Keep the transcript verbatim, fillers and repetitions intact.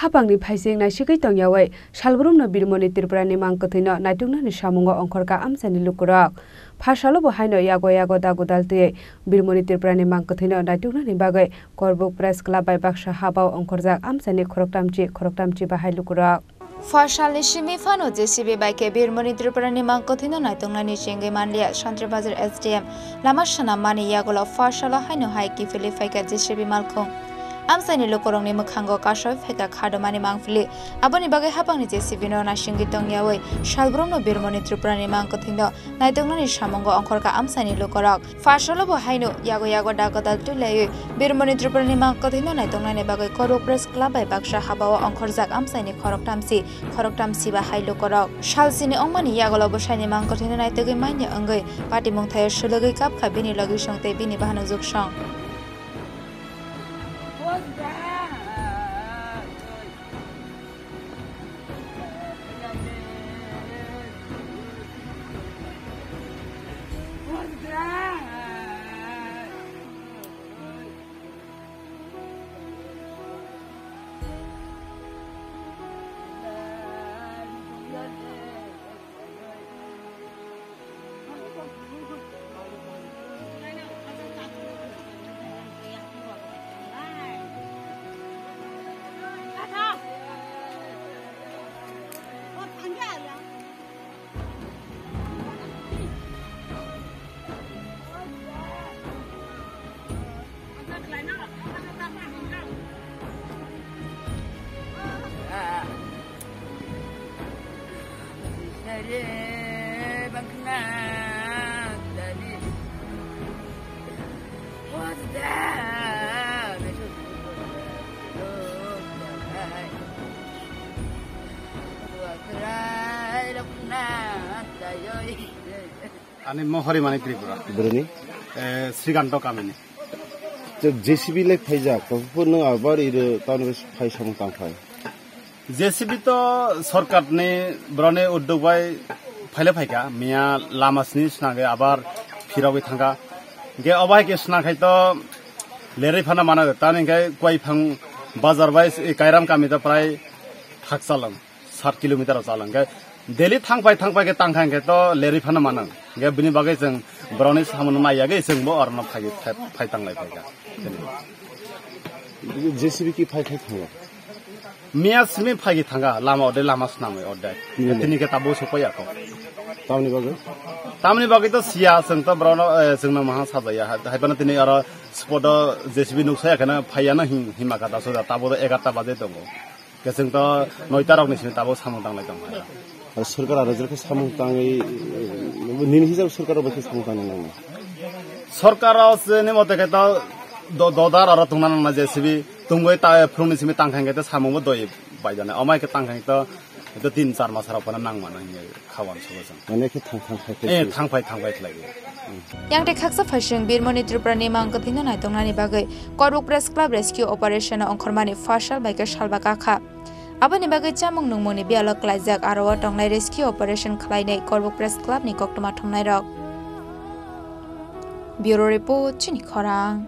Hapangni phaising naisigwi tongyawi salbrumno Birmoni Tripurani mang kwthwino naituknani samungo ongkhorkha amchaini lukurok. Pharsalo bo haino yago yago dagodal twiwi Birmoni Tripurani mang kwthwino naituknani bagwi Korbuk Press Club bai baksa habao ongkhorjak amchaini khoroktamchi khoroktamchi bahai lukurok. Pharsalni simi phano J C B bai khe Birmoni Tripurani mang kwthwino naituknani chengwi manliya Santrirbazar S D M lama swnam mani yagulo pharsalo haino hai kiphilwi phaikha J C B malkhung. Amchaini lukurokni mwkhango kasoi phaikha khadomani mangpili. Aboni bagwi hapangni J C B no naisingwi tongyawi salbrumno Birmoni Tripurani mang kwthwino naituknani samungo ongkhorkha amchaini lukurok. Pharsalo bo haino yago yago dagodal twi laiwi Birmoni Tripurani mang kwthwino naituknani bagwi Korbuk Press Club bai baksa habao ongkhorjak amchaini khoroktamsi khoroktamsi bahai lukurok. Salsini ongmani yagulo bwsaini mang kwthwino naitugwi manya wngwi patimung thaio swlwgwi kapkha bini logisong tei bini bahanok jugsong. Ani mo Horimani Tripura. Boroni? Eh, Srikanto Kamini. To J C B le phaijak, to phuru nwng abar iro town bai phai samung tang phai. J C B to sorkar ni boroni uddog bai phaile phaikha, miya lama sini swnangwi abar phirogwi thangkha. Hingke obo hai khe swnang khai to lerwi phano mano, tamni hingke Kuaiphang bazar bai Kairam kami to prai thakchalong. Sat kilometer o chala hingke daily thangpai thangpai khe tangkha hingke to lerwi phano mano. Hingke bini bagwi chwng borokni samungno naiyagwi chwngbo orono phai, phai, phai tanglai phaikha. J C B ki phai phai thango? Miya simi phaigwi thangkha, lama ode lama swnamwi ode. Nini? Tini khe tabuk sokpaiya kho. Tamni bagwi? Tamni bagwi to siya, chwng to borokno, eh, chwngno maha sajaya. Hai, hai phano tini oro spot o J C B nuksaya kheno phaiya no him-, hima kha da soja, tabuk to egarta baje tongo. Khe chwng to noita rokni simi tabuk samung tanglai tong kha. Ar sorkar aro jekhe samung tangwi, eh, nini hisab sorkar bai khe samung tangna nango? Sorkar o chini mote khe to do-, dodar aro tongna nangna J C B tongwi ta phurungni simi tangkha hingke to samungbo doi baijani. Omai khe tangkha hingke to, to tin char mas rok phano nangmano hingke khawan sobo chwng. Mane khe thang thang khai khai Eh, khe. Thang phai, thang phai khlai. Yang tei khaksa phaising Birmoni Tripurani mang kwthwino naitongnani bagwi Korbuk Press Club Rescue Operation o ongkhormani pharsal bai khe salba kakha. Aboni bagwi chamung nungmungni biyalo klaijak aro o tongnai rescue operation khlainai Korbuk Press Club ni koktwma thumnairok. Bureau Report, Chini Khorang.